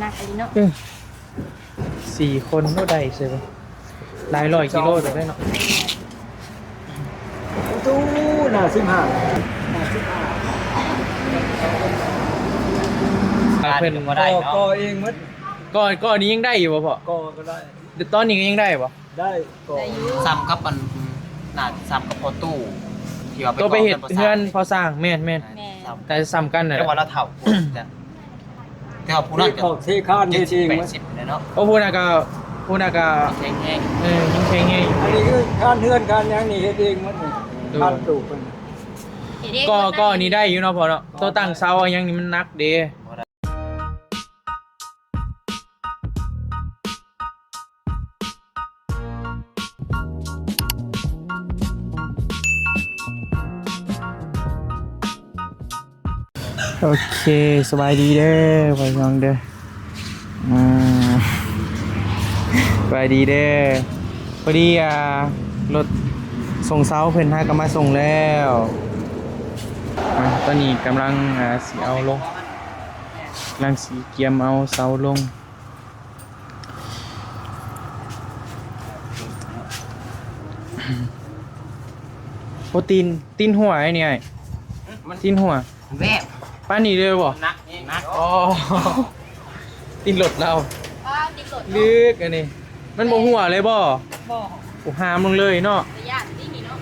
ໜັກອີ່ຫຼີເນາະ. ເອີ ສີ່ຄົນບໍ່ໄດ້ເຊີຍ ຫຼາຍຮ້ອຍກິໂລໄດ້ເນາະ. ຕູ້ໜ້າສິບຫ້າ ໜ້າສິບຫ້າ ເພິ່ນ ກໍເອງໝົດ. ກໍ ກໍນີ້ຍັງໄດ້ຢູ່ບໍ່ພໍ່? ກໍ ກໍໄດ້ ຕອນນີ້ກໍຍັງໄດ້ບໍ່? ໄດ້ ກໍ ໄດ້ຢູ່ ສ່ຳກັບອັນ ໜ້າສ່ຳກັບພໍ່ຕູ້ ທີ່ວ່າໄປ ກໍໄປເຮັດເຮືອນພໍ່ຊ່າງ. ແມ່ນໆ ແມ່ນ ສ່ຳ ແຕ່ສ່ຳກັນນັ້ນແຫຼະ ແຕ່ວ່າລາວເຖົ້າ ແຕ່ວ່າຜູ້ນັ້ນກໍເທຄານເຮັດເອງໝົດເນາະ. ໂອ້ ຜູ້ນັ້ນກໍ ຜູ້ນັ້ນກໍແຂງແຮງ ເອີ ຍັງແຂງແຮງ. ອັນນີ້ຄືຄານເຮືອນຄານຫຍັງນີ້ເຮັດເອງໝົດນີ້ ໂດຍ ຄານຕູເພິ່ນ. ກໍ ກໍນີ້ໄດ້ຢູ່ເນາະພໍ່ເນາະ ໂຕຕັ້ງເສົາຫຍັງນີ້ມັນໜັກເດ້. ໂອເຄ ສະບາຍດີເດີພໍ່ນ້ອງເດີ. ອືມ ສະບາຍດີເດີ. ພໍດີ ອ່າ ລົດສົ່ງເສົາເພິ່ນຫາກໍມາສົ່ງແລ້ວ. ອ່າ ຕອນນີ້ກຳລັງ ອ່າ ຊິເອົາລົງ ກຳລັງຊິກຽມເອົາເສົາລົງ. ໂອ້ ຕີນ ຕີນຮົ່ວໄອ້ນີ້ ອ້າຍ ມັນຕີນຮົ່ວ ແວບ ປານນີ້ເລີຍບໍ່? ໜັກ ໜັກ ອໍ ຕີນລົດລາວ ປ້າ ຕີນລົດເນາະ ເລິກອັນນີ້ ມັນບໍ່ຮົ່ວເລີຍບໍ່? ບໍ່ ໂອ້ ຫາມລົງເລີຍເນາະ ບໍ່ຢາກຕີນນີ້ເນາະ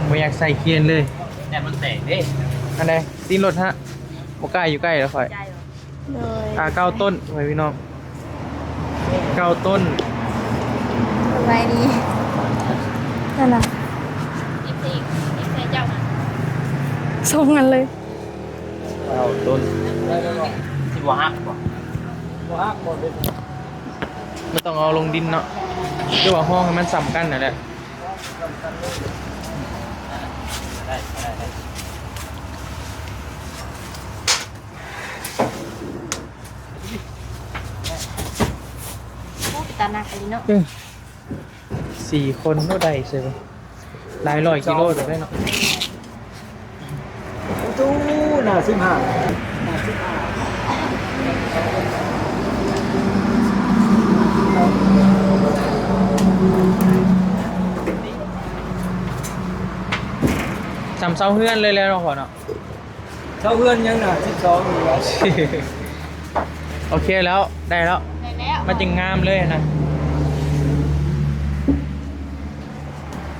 ບໍ່ຢາກໃສ່ເຄນເລີຍ ແຕ່ມັນແຕກເດ້. ອັນໃດ? ຕີນລົດຮະ ບໍ່ກ້າຢູ່ໃກ້ແລ້ວຂ້ອຍ ໃຈ ອ່າ ເກົ້າຕົ້ນ ພໍ່ແມ່ພີ່ນ້ອງ ເກົ້າຕົ້ນ. ສະບາຍດີ ນັ້ນນະ ເອັຟຊີ ເອັຟຊີເຈົ້ານະ ສົ່ງກັນເລີຍ ເກົ້າຕົ້ນ. ຊິບໍ່ຫັກບໍ່? ບໍ່ຫັກບໍ່ເດັດ ມັນຕ້ອງເອົາລົງດິນເນາະ ຫຼືວ່າຮອງໃຫ້ມັນສ່ຳກັນນັ້ນແຫຼະ. ໂອ້ ເປັນຕາໜັກອີ່ຫຼີເນາະ ເອີ ສີ່ຄົນບໍ່ໄດ້ເຊີຍ ຫຼາຍຮ້ອຍກິໂລໄດ້ເນາະ. ຕູ້ໜ້າສິບຫ້າ ໜ້າສິບຫ້າ ສ່ຳເສົາເຮືອນເລີຍແຫຼະເນາະພໍ່ເນາະ. ເສົາເຮືອນຍັງໜ້າສິບສອງຢູ່ແລ້ວ. ໂອເຄແລ້ວ ໄດ້ແລ້ວ ໄດ້ແລ້ວ ມັນຈຶ່ງງາມເລີຍນະ.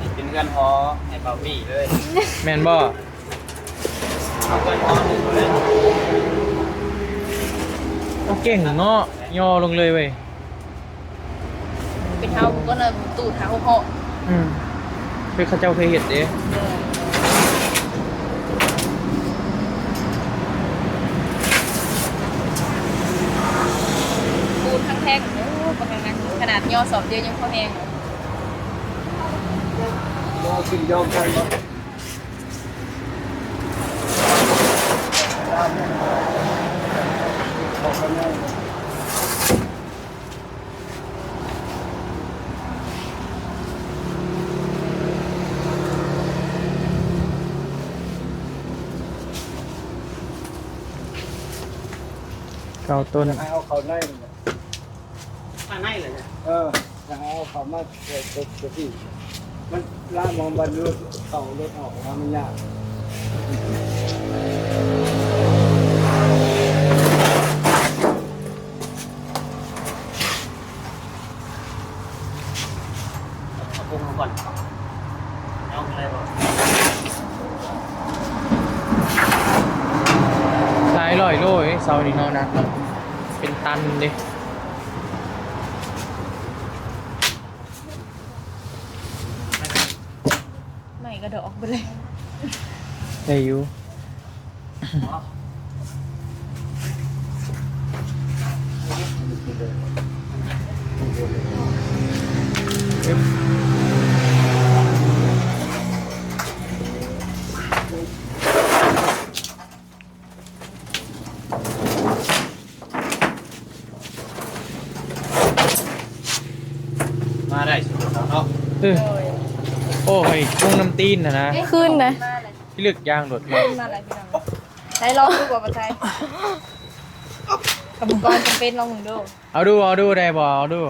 ນີ້ເປັນເຮືອນຫໍໃຫ້ບ່າວມີເລີຍ ແມ່ນບໍ່? ເອົາເຮືອນຫໍນີ້ເລີຍ. ໂອ້ ເກັ່ງເນາະ ຍໍລົງເລີຍເວີຍ. ເປັນເຮົາກໍນະຕູດຫາຫົກເຫາະ. ອືມ ເພິ່ນເຂົາເຈົ້າເຄີຍເຮັດເດ້. ປູນທັງແທ່ງ ໂອ້ ປານນັ້ນ ຂະໜາດຍໍສອບດຽວຍັງພໍແຮງ. ບໍ່ຂຶ້ນຍອມກັນບໍ່? ເກົ້າຕົ້ນ ໃຫ້ເອົາເຂົ້າໃນ ຂ້າງໃນເລີຍນະ. ເອີ ຢາກໃຫ້ເອົາເຂົ້າມາເຮັດເປັນທີ່ ມັນລາມອງບັນລົດເຂົ້າລົດອອກ ມັນຍາກ. ເອົາປຸງມາກ່ອນ ເອົາໄດ້ບໍ່? ຫຼາຍຮ້ອຍໂລເດ້ເສົານີ້ເນາະ ໜັກເນາະ ເປັນຕັນເດ້. ໄມ້ກະດອກເບິດເລີຍ ໄດ້ຢູ່. ມາໄດ້ສຸດເນາະ. ເອີ ໂອ້ຍ ລົງນ້ຳຕີນຫັ້ນນະ ຄືນນະ ພິລຶກຢາງໂດດ ຄືນມາແລ້ວພີ່ນ້ອງ. ໃຊ້ລອງດູບໍ່ ບໍ່ໃຊ້. ອຸປະກອນຈຳເປັນ ລອງເບິ່ງດູ. ເອົາດູ ເອົາດູ ໄດ້ບໍ່? ເອົາດູ.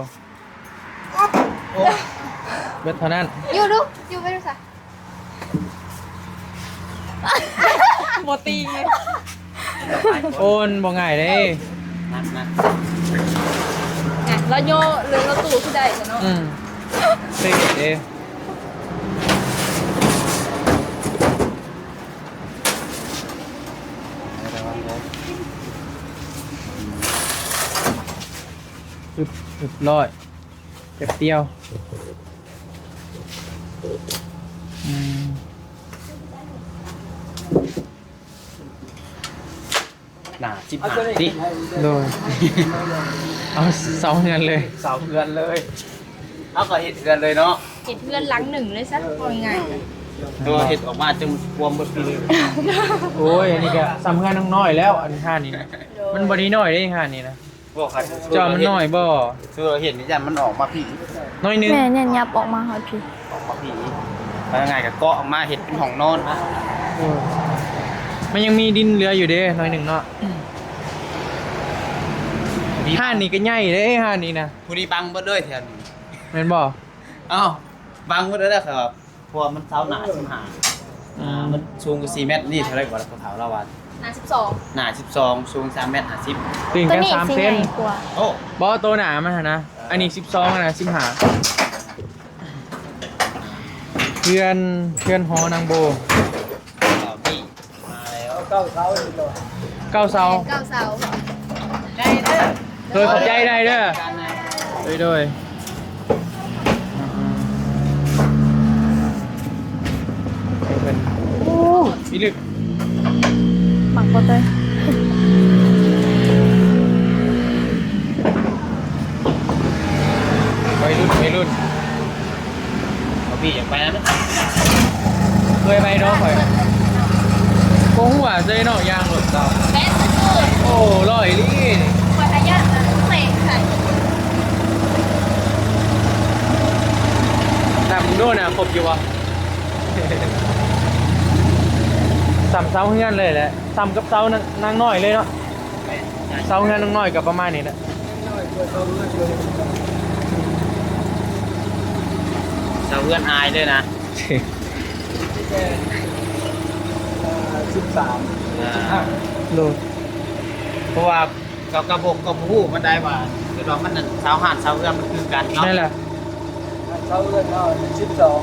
ເບິດເທົ່ານັ້ນ. ຢູ່ດູ ຢູ່ໄປດູຊະ. ບໍ່ຕີງເລີຍ. ໂອ້ ມັນບໍ່ງ່າຍເດ້. ໜັກໆ. ລາວໂຍເລີຍ ລາວຕູ້ຄືໄດ້ຊະເນາະ. ອືມ ເຕັກເດ້. ອຶບ ຮຽບຮ້ອຍ ແປັບດຽວ. ອືມ ໜ້າສິບຫ້າຕິ. ໂດຍ ເອົາເສົາເຮືອນເລີຍ. ເສົາເຮືອນເລີຍ. ເຮົາກໍເຮັດເຮືອນເລີຍເນາະ. ເຮັດເຮືອນຫຼັງໜຶ່ງເລີຍຊະ ເວົ້າງ່າຍໆ. ແຕ່ວ່າເຮັດອອກມາຈົນຄວາມເບິດປີເລີຍ. ໂອ້ຍ ອັນນີ້ກໍສ່ຳເຮືອນນ້ອງນ້ອຍແລ້ວ ອັນຮ້ານນີ້ນະ. ໂດຍ ມັນບໍ່ໄດ້ນ້ອຍເດ້ຮ້ານນີ້ນະ. ບໍ່ຄັນ ຈອມັນນ້ອຍບໍ່? ຄືເຮົາເຫັນນີ້ ຢ້ານມັນອອກມາພີ້ໜ້ອຍໜຶ່ງ. ແມ່ນ ຫຍັບອອກມາຮອດພີ້. ອອກມາພີ້. ເວົ້າງ່າຍໆ ກໍເກາະອອກມາເຮັດເປັນຫ້ອງນອນນະ. ເອີ ມັນຍັງມີດິນເຫຼືອຢູ່ເດ້ໜ້ອຍໜຶ່ງເນາະ. ຮ້ານນີ້ກໍໃຫຍ່ເດ້ ຮ້ານນີ້ນະ. ຜູ້ນີ້ບັງເບິດເລີຍແຖວນີ້ ແມ່ນບໍ່? ເອົ້າ ບັງເບິດເລີຍນະຄັບ. ເພາະວ່າມັນເສົາໜ້າສິບຫ້າ. ອືມ ອ່າ ມັນສູງກວ່າສີ່ແມັດ. ນີ້ເທົ່າໃດກວ່າ ລາວເຖົ້າລາວວ່າ ໜ້າສິບສອງ ໜ້າສິບສອງ ສູງສາມແມັດຫ້າສິບ. ໂຕນີ້ສິໃຫຍ່ກວ່າ. ໂອ້ ບໍ່ ໂຕໜ້າມັນຫັ້ນນະ. ເອີ ອັນນີ້ສິບສອງ ອັນນັ້ນສິບຫ້າ. ເຮືອນ ເຮືອນຫໍນາງໂບ. ເກົ້າເສົານີ້ ເກົ້າເສົາ ເກົ້າເສົາ. ໄດ້ເດີ ໂດຍ ຂອບໃຈນາຍເດີ. ໂດຍ ໂດຍ. ໂອ້ ອີລຶກ ມັກບໍ່ເຕີຍ. ໄວລຸ້ນ ໄວລຸ້ນ. ເອົາພີ່ຢາກໄປນຳ. ເຄີຍໄປດອກຂ້ອຍ ບໍ່ຮູ້ວ່າເຊີຍເນາະ ຍ່າງລົດເຂົາ. ໂອ້ ຫຼໍ່ອີ່ຫຼີນີ້. ຂ້ອຍກະຢ້ານເສັງໃສ່. ນັບເບິ່ງດູນະ ຄົບຢູ່ບໍ່? ສ່ຳເສົາເຮືອນເລີຍແຫຼະ ສ່ຳກັບເສົານາງ ນາງນ້ອຍເລີຍເນາະ. ເສົາເຮືອນນ້ອງນ້ອຍກໍປະມານນີ້ແຫຼະ. ເສົາເຮືອນອາຍເລີຍນະ. ສິບສາມ ອ່າ ໂດຍ. ເພາະວ່າກໍ ກໍບໍ່ ກໍບໍ່ຮູ້ປານໃດວ່າ ຄືວ່າມັນນັ້ນ ເສົາຮ້ານເສົາເຮືອນມັນຄືກັນເນາະ. ແມ່ນແຫຼະ ເສົາເຮືອນເຮົາສິບສອງ.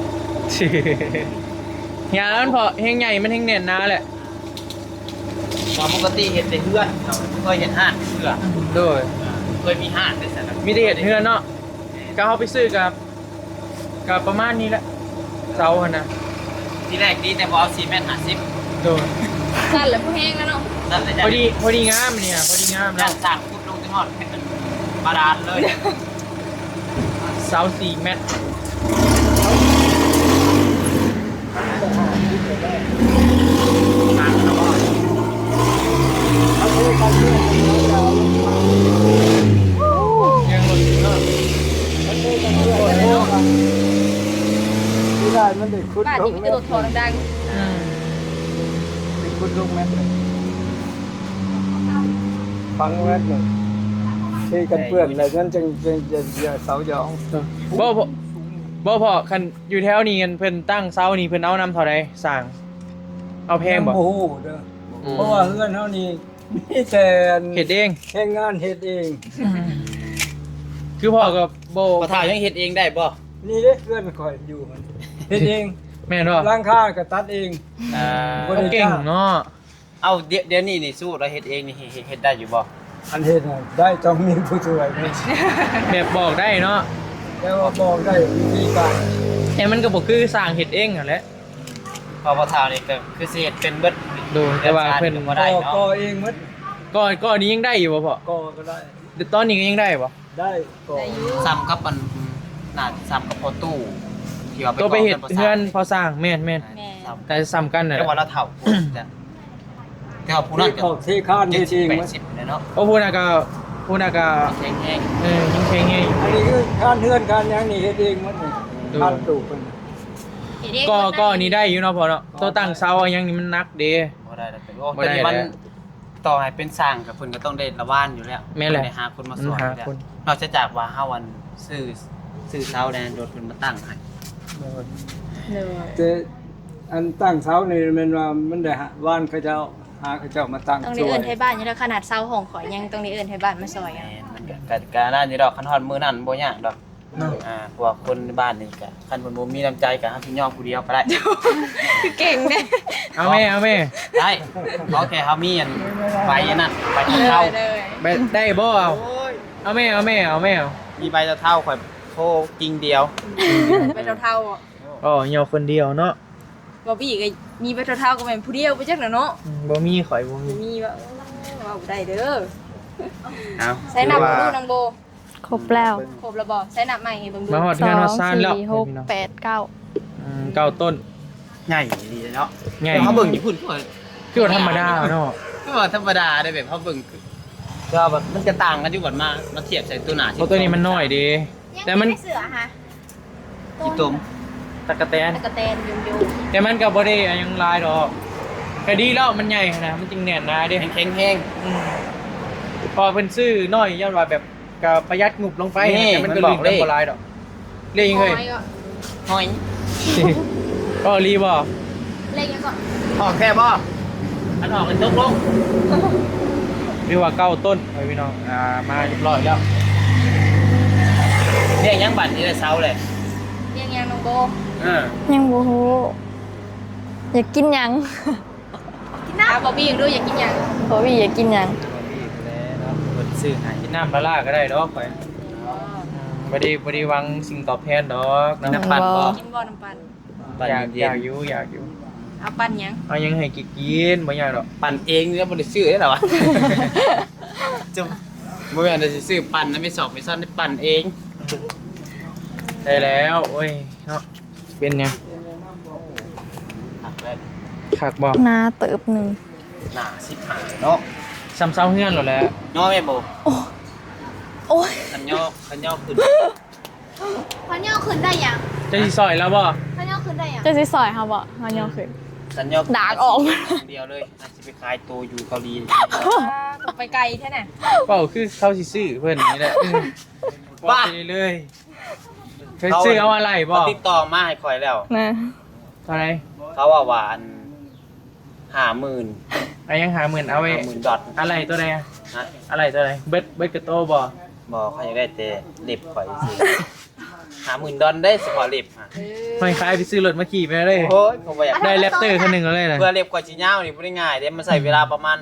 ຍາວມັນເພາະແຮງໃຫຍ່ ມັນແຮງແໜ້ນໜາແຫຼະ. ເພາະປົກກະຕິເຮັດແຕ່ເຮືອນ ເຮົາບໍ່ເຄີຍເຮັດຮ້ານເທື່ອ. ໂດຍ. ເຄີຍມີຮ້ານໄດ້ຊັ້ນນະ ມີແຕ່ເຮັດເຮືອນເນາະ. ກໍເຮົາໄປຊື້ກໍ ກໍປະມານນີ້ແຫຼະ ເສົາຫັ້ນນະ. ທີແລກດີແຕ່ບໍ່ເອົາສີ່ແມັດຫ້າສິບ. ໂດຍ. ສັ້ນແລ້ວບໍ່ແຮງແລ້ວເນາະ. ພໍດີ ພໍດີງາມນີ້ ພໍດີງາມແລ້ວ. ສ້າງຂຸດລົງຈົນຮອດເປັນບາດານເລີຍ. ຊາວສີ່ແມັດ. ທີ່ໄດ້ມັນໄດ້ຂຸດລົງແມັດໜຶ່ງ. ອືມ ໄດ້ຂຸດລົງແມັດໜຶ່ງ. ຝັງແມັດໜຶ່ງ ເທກັນເປື້ອນແລ້ວ ມັນຈັ່ງ ຈັ່ງຈະເສາຢອງ. ບໍ່ ບໍ່ ບໍ່ພໍ້ ຄັນຢູ່ແຖວນີ້ ອັນເພິ່ນຕັ້ງເສົານີ້ ເພິ່ນເອົານຳເທົ່າໃດ? ສ້າງເອົາແພງບໍ່? ຍັງບໍ່ຮູ້ເດີ. ອືມ ເພາະວ່າເຮືອນເຮົານີ້ມີແຕ່ເຮັດເອງ ແຮງງານເຮັດເອງ. ອືມ ຄືພໍ່ກໍບໍ່ ພໍ່ເຖົ້າຍັງເຮັດເອງໄດ້ບໍ່? ນີ້ເດ້ເຮືອນຂ້ອຍຢູ່ຫັ້ນ ເຮັດເອງ. ແມ່ນບໍ່? ຫຼັງຄາກໍຕັດເອງ. ອ່າ ບໍ່ໄດ້ ເກັ່ງເນາະ. ເອົ້າ ດຽວ ດຽວນີ້ນີ້ ສົມມຸດວ່າເຮັດເອງນີ້ ເຮັດ ເຮັດ ເຮັດໄດ້ຢູ່ບໍ່? ອັນເຮັດນະໄດ້ ຕ້ອງມີຜູ້ຊ່ວຍ. ແບບບອກໄດ້ເນາະ. ແຕ່ວ່າບອກໄດ້ວິທີການ ແຕ່ມັນກໍບໍ່ຄືຊ່າງເຮັດເອງຫັ້ນແຫຼະ. ເພາະພໍ່ເຖົ້ານີ້ກໍຄືຊິເຮັດເປັນເບິດ. ໂດຍ ແຕ່ວ່າເພິ່ນ ກໍ ກໍເອງໝົດ. ກໍ ກໍນີ້ຍັງໄດ້ຢູ່ບໍ່ພໍ່? ກໍ ກໍໄດ້. ຕອນນີ້ກໍຍັງໄດ້ບໍ່? ໄດ້ ກໍ ໄດ້ຢູ່. ສ່ຳກັບອັນ ໜ້າຈະສ່ຳກັບພໍ່ຕູ້ ທີ່ວ່າໄປ ໂຕໄປເຮັດເຮືອນພໍ່ຊ່າງ. ແມ່ນໆ ແມ່ນ ກໍສ່ຳກັນນັ້ນແຫຼະ. ແຕ່ວ່າລາວເຖົ້າ ແຕ່ວ່າຜູ້ນັ້ນກໍ ເທຄານເຮັດເອງໝົດ ເຈັດສິບແປດສິບແລ້ວເນາະ. ໂອ້ ຜູ້ນັ້ນກໍ ຜູ້ນັ້ນກໍແຂງແຮງ. ເອີ ຍັງແຂງແຮງຢູ່. ອັນນີ້ຄືຄານເຮືອນຄານຫຍັງນີ້ເຮັດເອງໝົດນີ້. ໂດຍ. ຄານຕູເພິ່ນ ເຮັດເອງ ກໍ ກໍອັນນີ້ໄດ້ຢູ່ເນາະພໍ່ເນາະ. ໂຕຕັ້ງເສົາຫຍັງນີ້ມັນໜັກເດ້. ບໍ່ໄດ້ແລ້ວ ໂຕນີ້ມັນ ແຕ່ ຕໍ່ໃຫ້ເປັນຊ່າງກໍເພິ່ນກໍຕ້ອງໄດ້ລະວານຢູ່ແລ້ວ ແມ່ນແຫຼະ ຕ້ອງໄດ້ຫາຄົນມາຊ່ວຍຢູ່ແລ້ວ ເນາະ ຈາກວ່າເຮົາອັນຊື້ ຊື້ເສົາແດ່ ໂດຍເພິ່ນມາຕັ້ງໃຫ້. ໂດຍ ໂດຍ ແຕ່ອັນຕັ້ງເສົານີ້ແມ່ນວ່າມັນໄດ້ຫາວານເຂົາເຈົ້າ ຫາເຂົາເຈົ້າມາຕັ້ງ ຕ້ອງໄດ້ເອີ້ນໄທບ້ານຢູ່ແລ້ວ ຂະໜາດເສົາຫ້ອງຂ້ອຍຍັງຕ້ອງໄດ້ເອີ້ນໄທບ້ານມາຊ່ອຍ. ແມ່ນ ມັນກໍ ກໍ ກໍນັ້ນຢູ່ດອກ ຄັນຮອດມື້ນັ້ນບໍ່ຍາກດອກ. ເນາະ ອ່າ ພວກຄົນໃນບ້ານນີ້ກະ ຄັນເພິ່ນບໍ່ມີນ້ຳໃຈກະ ເຮົາຊິຍອມຜູ້ດຽວກໍໄດ້. ຄືເກັ່ງເດ້. ເອົາແມ່ ເອົາແມ່ ໄດ້ ຂໍແຄ່ເຮົາມີອັນໃບອັນນັ້ນ ໃບເຖົ້າ ເອີ ໄດ້ບໍ່? ເອົາ ເອົາແມ່ ເອົາແມ່ ເອົາແມ່ ເອົາ ມີໃບເຖົ້າ ຂ້ອຍໂທກິ່ງດຽວ ໃບເຖົ້າໆ ອໍ ຍໍຄົນດຽວເນາະ. ບໍ່ບີກະມີໃບເຖົ້າໆ ກໍແມ່ນຜູ້ດຽວໄປຈັກແລ້ວເນາະ. ອືມ ບໍ່ມີ ຂ້ອຍບໍ່ມີ ບໍ່ມີວ່າ ເອີ ເວົ້າບໍ່ໄດ້ເດີ. ເອົາ ໃສ່ນັບດູ ນ້ອງໂບ. ຄົບແລ້ວ ຄົບແລ້ວບໍ່? ໃສ່ນັບໃໝ່ໃຫ້ເບິ່ງດູ. ມາຮອດເຮືອນຮອດຊານແລ້ວ ສອງ ສີ່ ຫົກ ແປດ ເກົ້າ ອືມ ເກົ້າຕົ້ນ ໃຫຍ່ດີເນາະ. ໃຫຍ່ ເຮົາເບິ່ງຢູ່ພຸ້ນ ຄືວ່າ ຄືວ່າທຳມະດາເນາະ ຄືວ່າທຳມະດາເດ້ ແບບເຮົາເບິ່ງ ແຕ່ວ່າແບບມັນກະຕ່າງກັນຢູ່ ບັດມາ ມາທຽບໃສ່ຕົວໜ້າ ເພາະຕົວນີ້ມັນນ້ອຍເດ້ ແຕ່ມັນ ຍັງມີເສືອຫະ ຂີ້ຕົມ ຕັກກະແຕນ ຕັກກະແຕນຢູ່ໆ ແຕ່ມັນກໍບໍ່ໄດ້ຫຍັງຫຼາຍດອກ ກໍດີແລ້ວ ມັນໃຫຍ່ຫັ້ນນະ ມັນຈຶ່ງແໜ້ນໜາເດ້ ແຂງແຮງ. ອືມ ເພາະວ່າເພິ່ນຊື້ນ້ອຍ ຍ້ອນວ່າແບບ ກໍປະຢັດງົບລົງໄປ ນີ້ ແຕ່ມັນກໍ ມັນບອກເລກ ບໍ່ຫຼາຍດອກ. ເລກຫຍັງເອີຍ? ຫອຍ ຫອຍ ເວົ້າອີ່ຫຼີບໍ່? ເລກຫຍັງເກາະ? ອອກແທ້ບໍ່? ຄັນອອກກໍຕົກລົງ. ຫຼືວ່າເກົ້າຕົ້ນ ເອີ ພີ່ນ້ອງ ອ່າ ມາຮຽບຮ້ອຍແລ້ວ. ລ້ຽງຫຍັງບັດນີ້ ໄດ້ເຊົາແລ້ວ? ລ້ຽງຫຍັງ ນ້ອງໂບ? ເອີ ຍັງບໍ່ຮູ້ ຢາກກິນຫຍັງ? ກິນນ້ຳ ຖາມບອບບີ້ເບິ່ງດູ ຢາກກິນຫຍັງ? ບອບບີ້ຢາກກິນຫຍັງ? ບອບບີ້ແຫຼະເນາະ ເພິ່ນຊື້ໃຫ້. ກິນນ້ຳລາໆກໍໄດ້ດອກຂ້ອຍ. ອໍ ບໍ່ໄດ້ ບໍ່ໄດ້ຫວັງສິ່ງຕອບແທນດອກ. ກິນນ້ຳປັ່ນບໍ່? ກິນບໍ່ນ້ຳປັ່ນ? ປັ່ນເຢັນໆ ຢາກຢູ່ ຢາກຢູ່. ເອົາປັ່ນຫຍັງ? ເອົາຫຍັງໃຫ້ກິນໆ ບໍ່ຍາກດອກ. ປັ່ນເອງແລ້ວ ບໍ່ໄດ້ຊື້ເດ້ລະວະ. ຈະ ບໍ່ແມ່ນວ່າຊິຊື້ປັ່ນນຳແມ່ຊອກແມ່ຊອນ ປັ່ນເອງ. ໄດ້ແລ້ວ ໂອ້ຍເນາະ. ເປັນຫຍັງ? ຄັກເລີຍ ຄັກບໍ່? ໜາເຕີບໜຶ່ງ ໜາສິບຫ້າເນາະ. ສ່ຳເສົາເຮືອນໂລດແຫຼະ. ຍໍແມ່ນບໍ່? ໂອ້ ໂອ້ຍ ຄັນຍໍ ຄັນຍໍຂຶ້ນ ຄັນຍໍຂຶ້ນໄດ້ຫຍັງ? ເຈົ້າຊິຊ່ອຍລາວບໍ່? ຄັນຍໍຂຶ້ນໄດ້ຫຍັງ? ເຈົ້າຊິຊ່ອຍເຮົາບໍ່? ຄັນຍໍຂຶ້ນ ຄັນຍໍຂຶ້ນ ດາກອອກດຽວເລີຍ. ອາດຊິໄປຂາຍໂຕຢູ່ເກົາຫຼີ. ໄປໄກແທ້ນະ. ເວົ້າຄືເຂົາຊິຊື້ເພິ່ນນີ້ແຫຼະ. ອືມ ວ່າ ເວົ້າໄປເລີຍ. ເຄີຍຊື້ເອົາອາໄຫຼ່ບໍ່? ເຂົາຕິດຕໍ່ມາໃຫ້ຂ້ອຍແລ້ວ. ນະ ເທົ່າໃດ? ເຂົາເວົ້າວ່າອັນ ຫ້າໝື່ນ. ອາ ຍັງຫ້າໝື່ນ ເອົາໄວ້ ຫ້າໝື່ນດອນ. ອາໄຫຼ່ຕົວໃດ? ຮະ? ອາໄຫຼ່ຕົວໃດ? ເບິດ ເບິດກະໂຕບໍ່? ບໍ່ ເຂົາຢາກໄດ້ແຕ່ເລັບຂ້ອຍຊື່. ຫ້າໝື່ນດອນເດ້ ສະເພາະເລັບ. ເອີ ຂ້ອຍຂາຍໄປຊື້ລົດມາຂີ່ໄປເລີຍ. ໂອ້ຍ ຂ້ອຍບໍ່ຢາກ ໄດ້ແຣັບເຕີຄັນໜຶ່ງເອົາເລີຍນະ. ເພື່ອເລັບຂ້ອຍຊິຍາວນີ້ບໍ່ໄດ້ງ່າຍເດ້ ມັນໃຊ້ເວລາປະມານ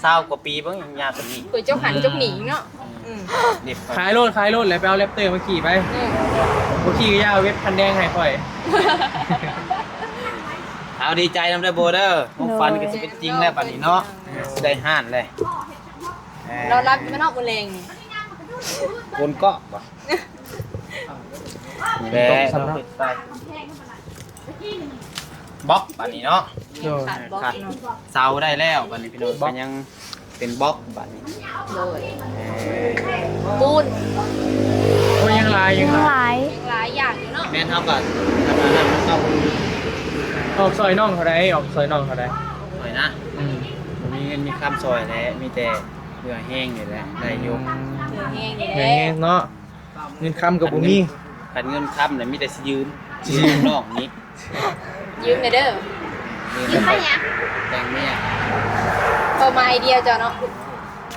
ຊາວກວ່າປີເບິ່ງ ຍັງຍາວປານນີ້. ເປີດຈົກຫັນຈົກໜີເນາະ. ອືມ ເລັບຂ້ອຍ ຂາຍໂລດ ຂາຍໂລດ ແລ້ວໄປເອົາແຣັບເຕີມາຂີ່ໄປ. ອືມ ບໍ່ຂີ່ກໍຢ່າ ເວັບຄັນແດງໃຫ້ຂ້ອຍ. ເອົາ ດີໃຈນຳເດີໂບເດີ ຄວາມຝັນກໍຊິເປັນຈິງແລ້ວບັດນີ້ເນາະ. ເອີ ຊິໄດ້ຮ້ານແລ້ວ. ເອີ ນອນຫຼັບຢູ່ບໍ່ເນາະມື້ແລງນີ້? ຄົນເກາະບໍ່? ນີ້ແຫຼະ ບລັອກບັດນີ້ເນາະ. ໂດຍ ຂາດບລັອກເນາະ. ເສົາໄດ້ແລ້ວບັດນີ້ພີ່ນ້ອງ. ບລັອກ ກໍຍັງເປັນບລັອກບັດນີ້. ໂດຍ ເອີ ປູນ. ໂອ້ຍ ຍັງຫຼາຍ ຍັງຫຼາຍ ຍັງຫຼາຍຢ່າງຢູ່ເນາະ. ແມ່ນ ເຮົາກໍ ອອກຊ່ອຍນ້ອງເທົ່າໃດ? ອອກຊ່ອຍນ້ອງເທົ່າໃດ? ຊ່ອຍນະ? ອືມ ບໍ່ມີເງິນມີຄຳຊ່ອຍແຫຼະ ມີແຕ່ເຫື່ອແຮງນີ້ແຫຼະ ໄດ້ຢູ່. ອືມ ເຫື່ອແຮງນີ້ແຫຼະ ເຫື່ອແຮງເນາະ. ເງິນຄຳກໍບໍ່ມີ. ຄັນເງິນ ຄັນເງິນຄຳນະ ມີແຕ່ຊິຢືມ ຊິຢືມນ້ອງນີ້. ຢືມແດ່ເດີ. ຢືມໄປຫຍັງ? ແຕ່ງເມຍ. ເປົ້າໝາຍດຽວເຈົ້າເນາະ.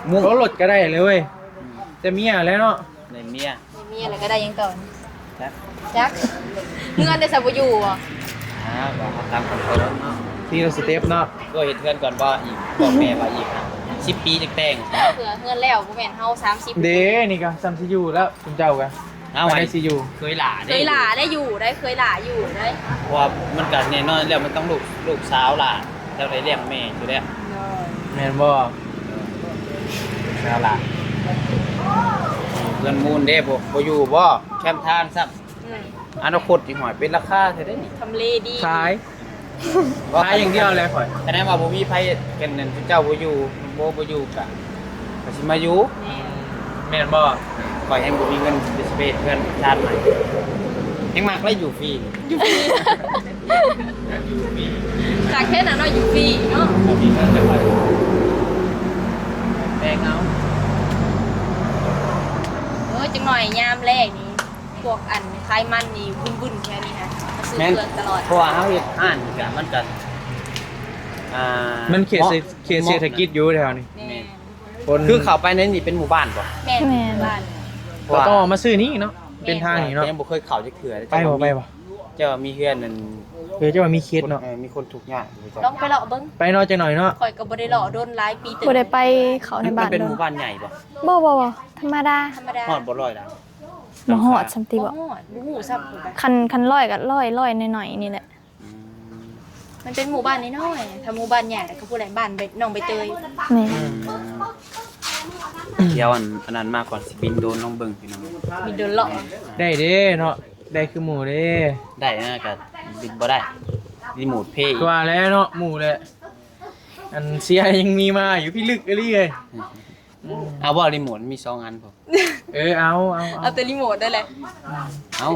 ໂອ້ ລົດກໍໄດ້ເລີຍເວີຍ. ອືມ ແຕ່ເມຍແຫຼະເນາະ. ໄດ້ເມຍ ໄດ້ເມຍແລ້ວກໍໄດ້ຫຍັງຕໍ່? ຈັກ ຈັກ. ເຮືອນໄດ້ຊະບໍ່ຢູ່ບໍ? ອ່າ ກໍເອົາຕາມຄອນໂດເນາະ. ທີລະສະເຕັບເນາະ. ກໍເຮັດເຮືອນກ່ອນບໍ່ອີກ? ບອກແມ່ວ່າອີກ ອ່າ ສິບປີຈັ່ງແຕ່ງ. ເພື່ອເຮືອນແລ້ວບໍ່ແມ່ນເຮົາສາມສິບເດ້. ນີ້ກໍສ່ຳຊິຢູ່ແລ້ວ ຊຸມເຈົ້າກໍ ເອົາ ໄດ້ຊິຢູ່. ເຄີຍຫຼ້າເດ້ ເຄີຍຫຼ້າໄດ້ຢູ່ໄດ້ ເຄີຍຫຼ້າຢູ່ໄດ້. ເພາະວ່າມັນກໍແນ່ນອນແລ້ວ ມັນຕ້ອງລູກ ລູກສາວຫຼ້າ ເຈົ້າໄດ້ລ້ຽງແມ່ຢູ່ແລ້ວ. ໂດຍ ແມ່ນບໍ່? ສາວຫຼ້າ ເຮືອນມູນເດ້ ບໍ່ ບໍ່ຢູ່ບໍ່? ແຄມທາງຊ້ຳ. ອືມ ອະນາຄົດນີ້ ຫ້ວຍ ເປັນລາຄາແທ້ເດ້ນີ້. ທຳເລດີ ຂາຍ ຂາຍຢ່າງດຽວແຫຼະຂ້ອຍ. ຄະແນນວ່າບໍ່ມີໃຜ ກັນນັ້ນ ເຈົ້າບໍ່ຢູ່ ບໍ່ ບໍ່ຢູ່ກະ ກະຊິມາຢູ່. ແມ່ນ ແມ່ນບໍ່? ຂ້ອຍແຮ່ງບໍ່ມີເງິນ ຊິໄປເຮັດເຮືອນຊານໃໝ່. ແຮ່ງມັກແລ້ວຢູ່ຟຣີ ຢູ່ຟຣີ ຢູ່ຟຣີ. ຄັກແທ້ນະເນາະ ຢູ່ຟຣີເນາະ. ບໍ່ມີເງິນແລ້ວຂ້ອຍ ໃນຍາມແລງນີ້ ພວກອັນຂາຍມັນນີ້ວຸ່ນໆແຖວນີ້ຫັ້ນ ມາຊື້ເຄື່ອງຕະຫຼອດ. ແມ່ນ ເພາະວ່າເຮົາເຮັດຮ້ານນີ້ກະ ມັນກະ ອ່າ ມັນເຂດເສ- ເຂດເສດຖະກິດຢູ່ແຖວນີ້. ແມ່ນ ແມ່ນ ຄົນ ຄືເຂົ້າໄປໃນນີ້ເປັນໝູ່ບ້ານບໍ່? ແມ່ນ ແມ່ນ ໝູ່ບ້ານ. ເພາະວ່າ ກໍຕ້ອງອອກມາຊື້ນີ້ເນາະ ເປັນທາງນີ້ເນາະ. ຍັງບໍ່ເຈົ້າເຂົ້າຈັກເທື່ອ. ໄປບໍ່ ໄປບໍ່? ເຈົ້າມີເຮືອນນັ້ນ ເອີ ເຈົ້າວ່າມີເຂດເນາະ. ເອີ ມີຄົນທຸກຍາກຢູ່. ລອງໄປເລາະເບິ່ງ ໄປເນາະ ຈັກໜ່ອຍເນາະ. ຂ້ອຍກໍບໍ່ໄດ້ເລາະດົນຫຼາຍປີເຕີບ. ບໍ່ໄດ້ໄປເຂົ້າໃນບ້ານ. ມັນເປັນໝູ່ບ້ານໃຫຍ່ບໍ່? ບໍ່ ບໍ່ ບໍ່ ທຳມະດາ. ທຳມະດາ. ຮອດບໍ່ຮ້ອຍລະ? ບໍ່ຮອດສ່ຳຕິບໍ່? ບໍ່ຮອດ ບໍ່ຮູ້ຊ້ຳຄືກັນ. ຄັນ ຄັນຮ້ອຍກໍຮ້ອຍ ຮ້ອຍໜ້ອຍໆນີ້ແຫຼະ. ອືມ ມັນເປັນໝູ່ບ້ານນ້ອຍໆ ຖ້າໝູ່ບ້ານໃຫຍ່ແລ້ວກໍຜູ້ໃດ ບ້ານນ້ອງໃບເຕີຍ. ແມ່ນ. ອືມ ດຽວອັນ ອັນນັ້ນມາກ່ອນ ຊິບິນໂດຣນລອງເບິ່ງ ພີ່ນ້ອງ. ບິນໂດຣນເລາະ ໄດ້ເດ້ເນາະ ໄດ້ຄືໝູ່ເດ້. ໄດ້ນະ ກະບິນບໍ່ໄດ້ ຣີໂມດເພ. ວ່າແລ້ວເນາະ ໝູ່ແຫຼະ ອັນເຊຍຍັງມີມາຢູ່ ພິລຶກອີ່ຫຼີເອີຍ. ອືມ ເອົາບໍ່ ຣີໂມດມີສອງອັນພຸ້ນ. ເອີ ເອົາ ເອົາ ເອົາ ເອົາແຕ່ຣີໂມດໄດ້ແຫຼະ. ເອົາ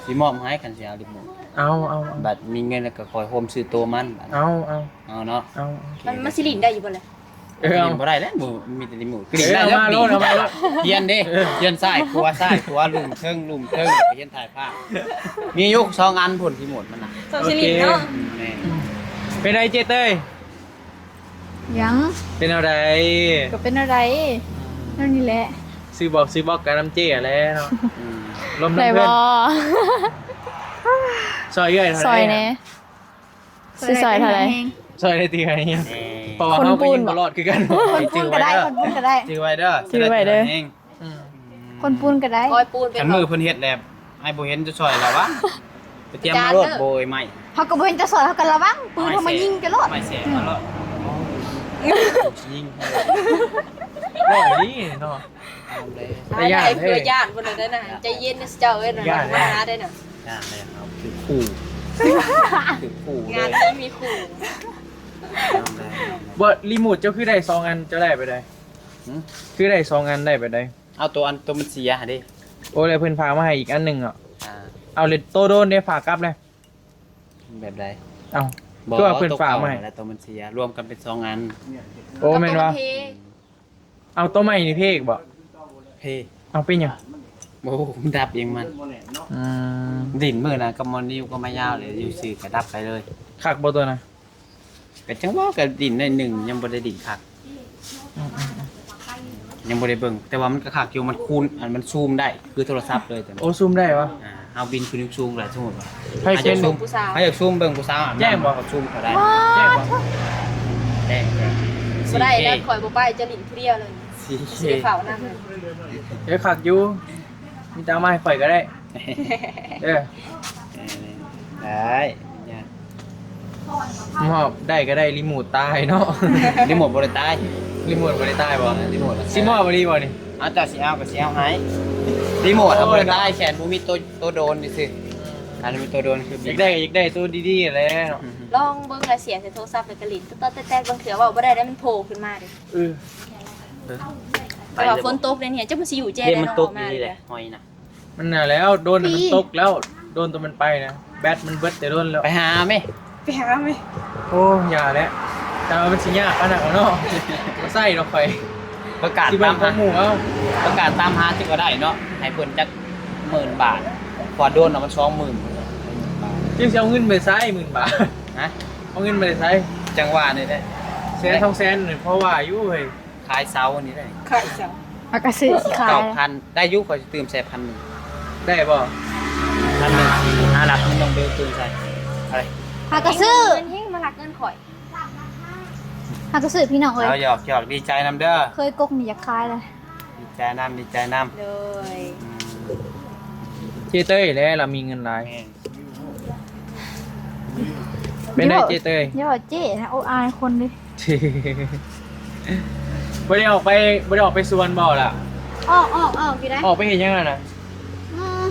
ຊິມອບໃຫ້ ຄັນຊິເອົາຣີໂມດ. ເອົາ ເອົາ ເອົາ ບັດມີເງິນແລ້ວກໍຄ່ອຍໂຮມຊື້ໂຕມັນ. ເອົາ ເອົາ ເອົາເນາະ. ເອົາ ມັນ ມັນຊິຫຼິ້ນໄດ້ຢູ່ບໍ່ລະ? ເອີ ຫຼິ້ນບໍ່ໄດ້ແຫຼະ ມີແຕ່ຣີໂມດ. ເອີ ຫຼິ້ນໄດ້ ເອົາມາໂລດ ເອົາມາໂລດ. ຮຽນເດ້ ຮຽນຊ້າຍຂວາ ຊ້າຍຂວາ ລຸ່ມເທິງ ລຸ່ມເທິງ ໄປຮຽນຖ່າຍພາບ. ມີຢູ່ສອງອັນພຸ້ນ ຣີໂມດມັນນະ. ສ່ຳຊິຫຼິ້ນເນາະ. ໂອເຄ ແມ່ນ. ເປັນໃດເຈ້ເຕີຍ? ຍັງ ເປັນແນວໃດ? ກໍເປັນແນວໃດ ແນວນີ້ແຫຼະ. ຊື້ບອກ ຊື້ບອກກັນນຳເຈ້ແຫຼະເນາະ. ອືມ ລົມນຳເພິ່ນ. ໄດ້ບໍ່? ຊ່ອຍເອື້ອຍເທົ່າໃດ? ຊ່ອຍແດ່. ຊິຊ່ອຍເທົ່າໃດ? ຊ່ອຍໄດ້ຕິ ເອີ ເພາະວ່າເຮົາກໍຍັງບໍ່ລອດຄືກັນ. ຄົນປູນກໍໄດ້ ຄົນປູນກໍໄດ້. ຈື່ໄວ້ເດີ ຈື່ໄວ້ເດີ. ອືມ ຄົນປູນກໍໄດ້ ຄ່ອຍປູນໄປ. ຄັນມື້ເພິ່ນເຮັດແລ້ວ ອ້າຍບໍ່ເຫັນຈະຊ່ອຍລະວະ. ໄປຕຽມມາໂລດ ໂບຍໄມ້. ເຮົາກໍບໍ່ເຫັນຈະຊ່ອຍ ເຮົາກໍລະວັງ ປືນເຮົາມາຍິງຈະໂລດ. ໄມ້ແສນມາໂລດ ຍິງ. ບໍ່ດີເນາະ. ແຕ່ຢ້ານເດ້ ຢ້ານບໍ່ໄດ້ນະ. ໃຈເຢັນເດີເຈົ້າເອີຍ ມາຫາໄດ້ນະ. ຢ້ານແລ້ວ ຖືກຂູ່ ຖືກຂູ່ເລີຍ. ງານນີ້ມີຂູ່. ບໍ່ ຣີໂມດເຈົ້າຄືໄດ້ສອງອັນ ເຈົ້າໄດ້ໄປໃດ? ຫື? ຄືໄດ້ສອງອັນ ໄດ້ໄປໃດ? ເອົາໂຕອັນ ໂຕມັນເສຍຫັ້ນເດ້. ໂອ້ ແລ້ວເພິ່ນຝາກມາໃຫ້ອີກອັນໜຶ່ງເນາະ. ອ່າ ເອົາເລີຍ ໂຕໂດຣນເດ້ ຝາກກັບເລີຍ. ແບບໃດ? ເອົ້າ ຄືວ່າເພິ່ນຝາກມາໃຫ້ ແລ້ວໂຕມັນເສຍ ລວມກັນເປັນສອງອັນ. ໂອ້ ແມ່ນຫວາ? ເອົາໂຕໃໝ່ນີ້ເພກບໍ່? ເພ. ເອົາ ເປັນຫຍັງ? ບໍ່ຮູ້ ມັນດັບເອງມັນ. ອືມ ດິ້ນມື້ນະ ກັບມອນນິວກໍມາຍາວເລີຍ ຢູ່ຊື່ກະດັບໄປເລີຍ. ຄັກບໍ່ໂຕນະ? ກະຈັ່ງວ່າ ກະດິ້ນໜ້ອຍໜຶ່ງ ຍັງບໍ່ໄດ້ດິ້ນຄັກ. ອືມໆໆ ຍັງບໍ່ໄດ້ເບິ່ງ ແຕ່ວ່າມັນກະຄັກຢູ່ ມັນຄູນ ອັນ ມັນຊູມໄດ້ ຄືໂທລະສັບເລີຍ. ໂອ້ ຊູມໄດ້ຫວາ? ອ່າ ເຮົາບິນຂຶ້ນສູງແລ້ວ ສົມມຸດວ່າ ໃຜເຫັນ ໃຜຢາກຊູມເບິ່ງຜູ້ສາວອາບນ້ຳ ແຈ້ງບໍ່? ເຮົາຊູມເຂົາໄດ້. ແຈ້ງບໍ່? ແຈ້ງ. ບໍ່ໄດ້ແລ້ວ ສີ່ເຄ ຂ້ອຍບໍ່ໄປ ຈະຫຼິ້ນຜູ້ດຽວເລີຍ. ສີ່ເຄ ຊິໄດ້ເຝົ້ານຳ. ເອີ ຄັກຢູ່ ມີແຕ່ເອົາມາໃຫ້ຂ້ອຍກໍໄດ້. ເອີ ເອີ ໄດ້ ຍາກ ມອບໄດ້ກໍໄດ້ ຣີໂມດຕາຍເນາະ. ຣີໂມດບໍ່ໄດ້ຕາຍ. ຣີໂມດບໍ່ໄດ້ຕາຍບໍ່? ຣີໂມດ ຊິມອບອີ່ຫຼີບໍ່ນີ້? ເອົາ ເຈົ້າຊິເອົາກໍຊິເອົາໃຫ້. ຣີໂມດ ໂອ້ຍ ບໍ່ໄດ້ຕາຍ ແຄ່ບໍ່ມີໂຕ ໂຕໂດຣນຊື່ໆ. ອືມ ອັນນີ້ມີໂຕໂດຣນຄື ຢາກໄດ້ ຢາກໄດ້ໂຕດີໆແຫຼະເນາະ. ອືມ ລອງເບິ່ງລະ ສຽບໃສ່ໂທລະສັບແລ້ວກໍຫຼິ້ນ ຕອດໆແຕດໆ ບາງເທື່ອເວົ້າບໍ່ໄດ້ ແລ້ວມັນໂຜຂຶ້ນມາເດ້. ເອີ ເອີ ແຕ່ວ່າຝົນຕົກເດນີ້ ຈັກມັນຊິຢູ່ແຈ້ໃດເນາະ ມັນຕົກອີ່ຫຼີແຫຼະ ຫອຍນະ. ມັນນະແລ້ວ ໂດຣນມັນຕົກແລ້ວ ໂດຣນໂຕມັນໄປນະ ແບັດມັນເບິດແຕ່ດົນແລ້ວ. ໄປຫາແມ່ ໄປຫາແມ່. ໂອ້ ຢ່າແຫຼະ ແຕ່ວ່າມັນຊິຍາກປານນັ້ນເນາະ ບໍ່ໃຊ້ດອກຂ້ອຍ. ປະກາດຕາມຫາ ຊິເບິ່ງຂອງໝູ່ເອົາ ປະກາດຕາມຫາ ຊິກໍໄດ້ເນາະ ໃຫ້ເພິ່ນຈັກໝື່ນບາດ ກວ່າໂດຣນນະ ມັນສອງໝື່ນ. ຈຶ່ງຊິເອົາເງິນໄປໃຊ້ໝື່ນບາດ? ຮະ? ເອົາເງິນໄປໃຊ້? ຈັ່ງວ່ານີ້ແຫຼະ ແສນສອງແສນນີ້ພໍວ່າຢູ່ເຮີ້ຍ. ຂາຍເສົານີ້ໄດ້ ຂາຍເສົາ ອາກາເສະຊິຂາຍ ເກົ້າພັນ ໄດ້ຢູ່ ຂ້ອຍຊິຕື່ມໃສ່ພັນໜຶ່ງ. ໄດ້ບໍ່? ພັນໜຶ່ງ ຫາຫຼັກເງິນນ້ອງເບວຕື່ມໃສ່. ເອົາເລີຍ ຫາກະຊື້ ເງິນເຮງມາລັກເງິນຂ້ອຍ ຫາກະຊື້ພີ່ນ້ອງເອີຍ. ເອົາ ຫຍອກໆ ດີໃຈນຳເດີ ເຄີຍກົກນີ້ຢາກຂາຍເລີຍ. ດີໃຈນຳ ດີໃຈນຳ ໂດຍ. ອືມ ເຈ້ເຕີຍແຫຼະ ລາວມີເງິນຫຼາຍ. ແມ່ນ ເປັນໃດເຈ້ເຕີຍ? ຢ່າເວົ້າເຈ້ນະ ໂອ້ ອາຍຄົນເດ້. ບໍ່ໄດ້ອອກໄປ ບໍ່ໄດ້ອອກໄປສວນບໍ່ລະ? ອອກ ອອກ ອອກຢູ່ໃດ໋. ອອກໄປເຮັດຫຍັງຫັ້ນນະ? ອືມ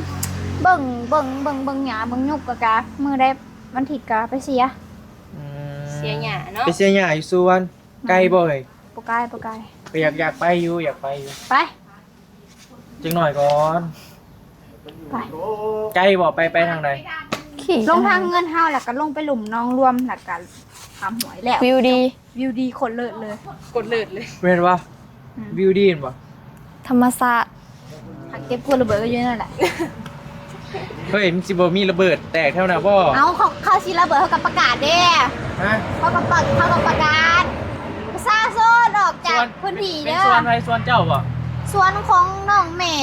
ເບິ່ງ ເບິ່ງ ເບິ່ງ ເບິ່ງຫຍ້າ ເບິ່ງຫຍຸກ ກະ ກະ ມື້ໃດວັນທິດກະໄປເສຍ. ອືມ ເສຍຫຍ້າເນາະ ໄປເສຍຫຍ້າຢູ່ສວນ. ໄກບໍ່ເອີຍ? ບໍ່ໄກ ບໍ່ໄກ. ກໍຢາກ ຢາກໄປຢູ່ ຢາກໄປຢູ່. ໄປ ຈັກໜ້ອຍກ່ອນ. ໄປ ໄກບໍ່? ໄປ ໄປທາງໃດ? ຂີ່ ລົງທາງເຮືອນເຮົາ ແລ້ວກໍລົງໄປລຸ່ມໜອງລວມ ແລ້ວກໍຂ້າມຫ້ວຍແລ້ວ. ວິວດີ ວິວດີ ໂຄດເລີດເລີຍ ໂຄດເລີດເລີຍ. ແມ່ນບໍ່? ອືມ ວິວດີແມ່ນບໍ່? ທຳມະຊາດ ຄັກ ເກັບກວດລະເບີດກໍຢູ່ນັ້ນແຫຼະ. ເຮີ້ຍ ມັນຊິບໍ່ມີລະເບີດແຕກແຖວນັ້ນບໍ່? ເອົາ ເຂົາ ເຂົາຊິລະເບີດ ເຂົາກໍປະກາດເດ້. ຮະ? ເຂົາກໍປະ ເຂົາກໍປະກາດ ປະຊາຊົນອອກຈາກພື້ນທີ່ເດີ. ເປັນສວນໃຜ? ສວນເຈົ້າບໍ່? ສວນຂອງນ້ອງແມ່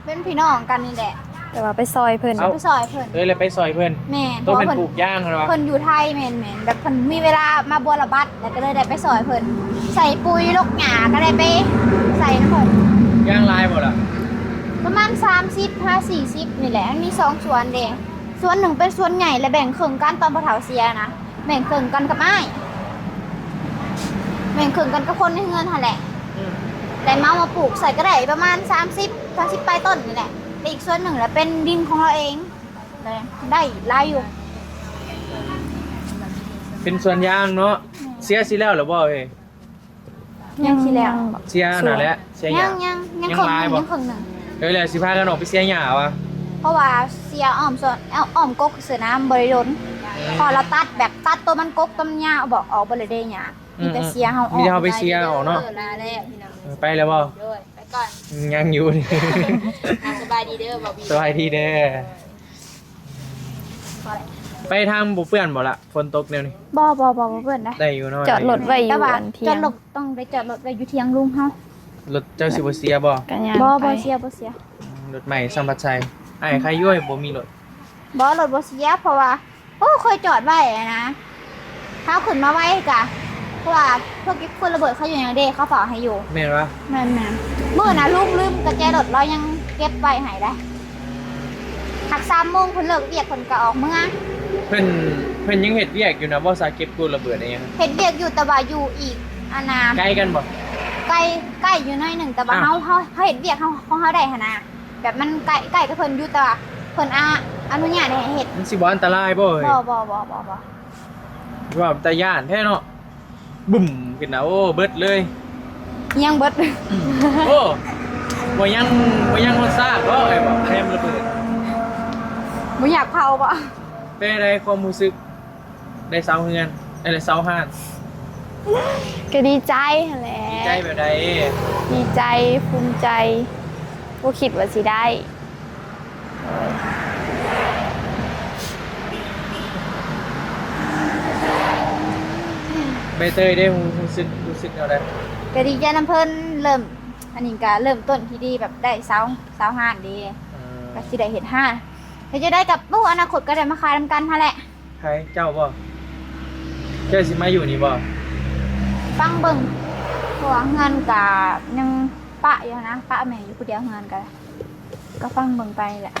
ເປັນພີ່ນ້ອງກັນນີ້ແຫຼະ ແຕ່ວ່າໄປຊ່ອຍເພິ່ນ. ເອົາ ໄປຊ່ອຍເພິ່ນ. ເອີ ແລ້ວໄປຊ່ອຍເພິ່ນ. ແມ່ນ. ໂຕເພິ່ນ ເພິ່ນປູກຢາງຫັ້ນຫວາ? ເພິ່ນຢູ່ໄທ. ແມ່ນໆ ແບບເພິ່ນມີເວລາມາບົວລະບັດ ແລ້ວກໍເລີຍໄດ້ໄປຊ່ອຍເພິ່ນ ໃສ່ປຸ໋ຍລົກຫຍ້າ ກໍໄດ້ໄປໃສ່ນຳເພິ່ນ. ຢາງຫຼາຍບໍ່ລະ? ປະມານສາມສິບຫາສີ່ສິບນີ້ແຫຼະ. ມັນມີສອງສວນເດ້ ສວນໜຶ່ງເປັນສວນໃຫຍ່ ແລະ ແບ່ງເຄິ່ງກັນ ຕອນພໍ່ເຖົ້າເສຍນະ ແບ່ງເຄິ່ງກັນກັບອ້າຍ ແບ່ງເຄິ່ງກັນກັບຄົນໃນເຮືອນຫັ້ນແຫຼະ. ອືມ ແຕ່ເຮົາມາປູກໃສ່ກໍໄດ້ປະມານສາມສິບ ສາມສິບປາຍຕົ້ນນີ້ແຫຼະ. ແລະ ອີກສ່ວນໜຶ່ງລະເປັນດິນຂອງລາວເອງ ໄດ້ຫຼາຍຢູ່. ເປັນສວນຢາງເນາະ. ອືມ ເສຍຊິແລ້ວລະບໍ່ເອີຍ? ຍັງຊິແລ້ວ. ເສຍນັ້ນແຫຼະ ເສຍຫຍ້າ. ຍັງ ຍັງ ຍັງເຄິ່ງໜຶ່ງ ຍັງເຄິ່ງໜຶ່ງ. ເອີ ແລ້ວຊິພາກັນອອກໄປເສຍຫຍ້າຫວາ? ເພາະວ່າເສຍອ້ອມສວນ ອ້ອມ ອ້ອມກົກຊື່ນະ ມັນບໍ່ໄດ້ດົນ. ອືມ ເພາະລາວຕັດແບບຕັດໂຕມັນກົກ ໂຕມັນຫຍ້າອອກ ອອກເບິດເລີຍເດ້ຫຍ້າ. ອືມ ມີແຕ່ເສຍເຮົາອອກ. ມີແຕ່ເຮົາໄປເສຍເອົາເນາະ. ເອີ ລາແລ້ວພີ່ນ້ອງ. ເອີ ໄປແລ້ວບໍ່? ໂດຍ ໄປກ່ອນ. ອືມ ຍັງຢູ່. ອ່ະ ສະບາຍດີເດີ ບ່າວບີ. ສະບາຍດີເດີ. ໄປທາງບໍ່ເປື້ອນບໍ່ລະ? ຝົນຕົກແນວນີ້. ບໍ່ ບໍ່ ບໍ່ ບໍ່ເປື້ອນໄດ໋. ໄດ້ຢູ່ເນາະ. ຈອດລົດໄວ້ຢູ່ ແຕ່ວ່າ ອັນ ຖຽງ ຈອດລົດ ຕ້ອງໄດ້ຈອດລົດໄວ້ຢູ່ຖຽງລຸງເຮົາ. ລົດເຈົ້າຊິບໍ່ເສຍບໍ່? ກໍຍ່າງ ບໍ່ ໄປ ບໍ່ເສຍ ບໍ່ເສຍ. ອືມ ລົດໃໝ່ສຳຜັດໄຊ. ອ້າຍ ໃຄຢູ່ ບໍ່ມີລົດ. ບໍ່ ລົດບໍ່ເສຍ ເພາະວ່າ ໂອ້ ເຄີຍຈອດໄວ້ຫັ້ນນະ ເຮົາຂຶ້ນມາໄວກະ ເພາະວ່າພວກເກັບກວດລະເບີດເຂົາຢູ່ຫຍັງເດ້ ເຂົາເຝົ້າໃຫ້ຢູ່. ແມ່ນຫວາ? ແມ່ນໆ ມື້ນະ ອືມ ລຸງລືມກະແຈລົດ ລາວຍັງເກັບໄວ້ໃຫ້ໄດ໋. ຫາກສາມໂມງເພິ່ນເລີກວຽກ ເພິ່ນກໍອອກເມືອ. ເພິ່ນ ເພິ່ນຍັງເຮັດວຽກຢູ່ນະບໍ່? ສາເກັບກວດລະເບີດອີ່ຫຍັງ ເຮັດວຽກຢູ່ ແຕ່ວ່າຢູ່ອີກ ອັນນະ ໄກກັນບໍ່? ໄກ ໃກ້ຢູ່ໜ້ອຍໜຶ່ງ ແຕ່ວ່າ ອ້າວ ເຮົາ ເຮົາ ເຮົາເຮັດວຽກ ເຮົາ ຂອງເຮົາໄດ້ຫັ້ນນະ. ແບບມັນໃກ້ ໃກ້ກັບເພິ່ນຢູ່ ແຕ່ວ່າເພິ່ນອະ ອະນຸຍາດໃຫ້ເຮັດ. ມັນຊິບໍ່ອັນຕະລາຍບໍ່ເອີຍ? ບໍ່ ບໍ່ ບໍ່ ບໍ່ ບໍ່. ວ່າຕາຢ້ານແທ້ເນາະ. ບຶ້ມຂຶ້ນນະ ໂອ້ ເບິດເລີຍ. ຍັງເບິດ. ໂອ້ ບໍ່ຍັງ ບໍ່ຍັງຮອດຊາກບໍ່ເອີຍ? ບໍ່ແຄມລະເບີດ. ບໍ່ຢາກເຜົາບໍ່? ເປັນໃດຄວາມຮູ້ສຶກ ໄດ້ເຊົ່າເຮືອນ ໄດ້ເຊົ່າຮ້ານ? ກໍດີໃຈຫັ້ນແຫຼະ. ດີໃຈແບບໃດ? ດີໃຈ ພູມໃຈ ບໍ່ຄິດວ່າຊິໄດ້. ໃບເຕີຍເດ້ ຮູ້ ຮູ້ສຶກ ຮູ້ສຶກແນວໃດ? ກໍດີໃຈນຳເພິ່ນ. ເລີ່ມ ອັນນີ້ກໍເລີ່ມຕົ້ນທີ່ດີ ແບບໄດ້ເຊົ່າ ເຊົ່າຮ້ານເດ້. ອືມ ກໍຊິໄດ້ເຮັດຮ້ານ ເຮັດຈັ່ງໃດກໍ ໂອ້ ອະນາຄົດກໍໄດ້ມາຂາຍນຳກັນຫັ້ນແຫຼະ. ໃຜ? ເຈົ້າບໍ່? ເຈົ້າຊິມາຢູ່ນີ້ບໍ່? ຟັງເບິ່ງ ເພາະວ່າເຮືອນກະຍັງປະຢູ່ນະ ປະແມ່ຢູ່ຜູ້ດຽວ ເຮືອນກະ ກະຟັງເບິ່ງໄປແຫຼະ.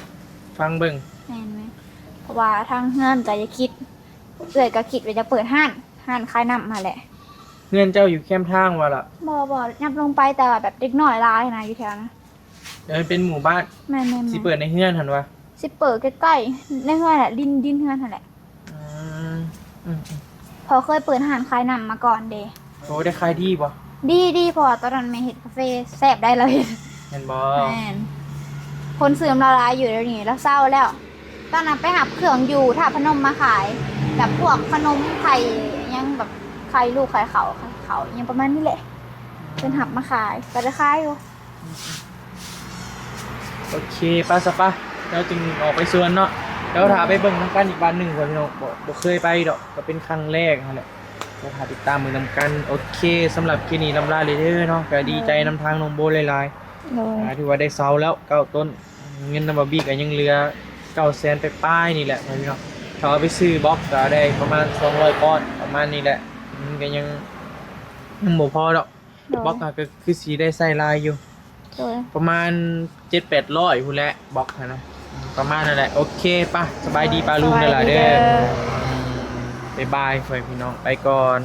ຟັງເບິ່ງ. ແມ່ນໆ ເພາະວ່າທາງເຮືອນກະຢາກຄິດ ເອື້ອຍກະຄິດວ່າຈະເປີດຮ້ານ ຮ້ານຂາຍນ້ຳຫັ້ນແຫຼະ. ເຮືອນເຈົ້າຢູ່ແຄມທາງຫວາລະ? ບໍ່ ບໍ່ ຫຍັບລົງໄປ ແຕ່ວ່າແບບເດັກນ້ອຍຫຼາຍນະ ຢູ່ແຖວນັ້ນ. ເອີ ເປັນໝູ່ບ້ານ. ແມ່ນໆໆ. ຊິເປີດໃນເຮືອນຫັ້ນຫວາ? ຊິເປີດໃກ້ໆ ໃນເຮືອນແຫຼະ ດິນ ດິນເຮືອນຫັ້ນແຫຼະ. ອືມ ອືມໆ ພໍ່ເຄີຍເປີດຮ້ານຂາຍນ້ຳມາກ່ອນເດ້. ໂອ້ ໄດ້ຂາຍດີບໍ່? ດີ ດີ ເພາະວ່າຕອນນັ້ນແມ່ເຮັດກາເຟແຊບໄດ໋ ລາວເຮັດ. ແມ່ນບໍ່? ແມ່ນ. ຄົນຊື້ນຳລາວຫຼາຍຢູ່ ດຽວນີ້ລາວເຊົາແລ້ວ. ຕອນນັ້ນໄປຮັບເຄື່ອງຢູ່ທາດພະນົມມາຂາຍ ແບບພວກຂະໜົມໄຂ່ຫຍັງ ແບບໄຂ່ລູກ ໄຂ່ເຂົ້າ ໄຂ່ເຂົ້າຫຍັງປະມານນີ້ແຫຼະ. ເພິ່ນຮັບມາຂາຍ ກໍໄດ້ຂາຍຢູ່. ໂອເຄ ໄປຊະປະ ແລ້ວຈຶ່ງອອກໄປສວນເນາະ. ແລ້ວຖ້າໄປເບິ່ງນຳກັນອີກບ້ານໜຶ່ງກ່ອນພີ່ນ້ອງ. ບໍ່ ບໍ່ເຄີຍໄປດອກ ກໍເປັນຄັ້ງແລກຫັ້ນແຫຼະ. ແລ້ວຖ້າຕິດຕາມເບິ່ງນຳກັນ. ໂອເຄ ສຳລັບຄລິບນີ້ລຳລາເລີຍເດີເນາະ. ກໍດີໃຈນຳທາງນ້ອງໂບຫຼາຍໆ. ໂດຍ ອ່າ ຖືວ່າໄດ້ເຊົາແລ້ວເກົ້າຕົ້ນ. ເງິນນຳບາບີກໍຍັງເຫຼືອເກົ້າແສນປາຍໆນີ້ແຫຼະພີ່ນ້ອງ. ຖ້າເອົາໄປຊື້ບລັອກກໍໄດ້ປະມານສອງຮ້ອຍປອນ ປະມານນີ້ແຫຼະ. ມັນກໍຍັງ ຍັງບໍ່ພໍດອກ. ໂດຍ ບລັອກກໍຄືຊິໄດ້ໃຊ້ຫຼາຍຢູ່. ໂດຍ ປະມານເຈັດແປດຮ້ອຍພຸ້ນແຫຼະ ບລັອກຫັ້ນນະ. ປະມານນັ້ນແຫຼະ. ໂອເຄ ປະ ສະບາຍດີປ້າລຸງຫຼາຍໆເດີ. ບາຍບາຍ ພໍ່ແມ່ພີ່ນ້ອງ ໄປກ່ອນ.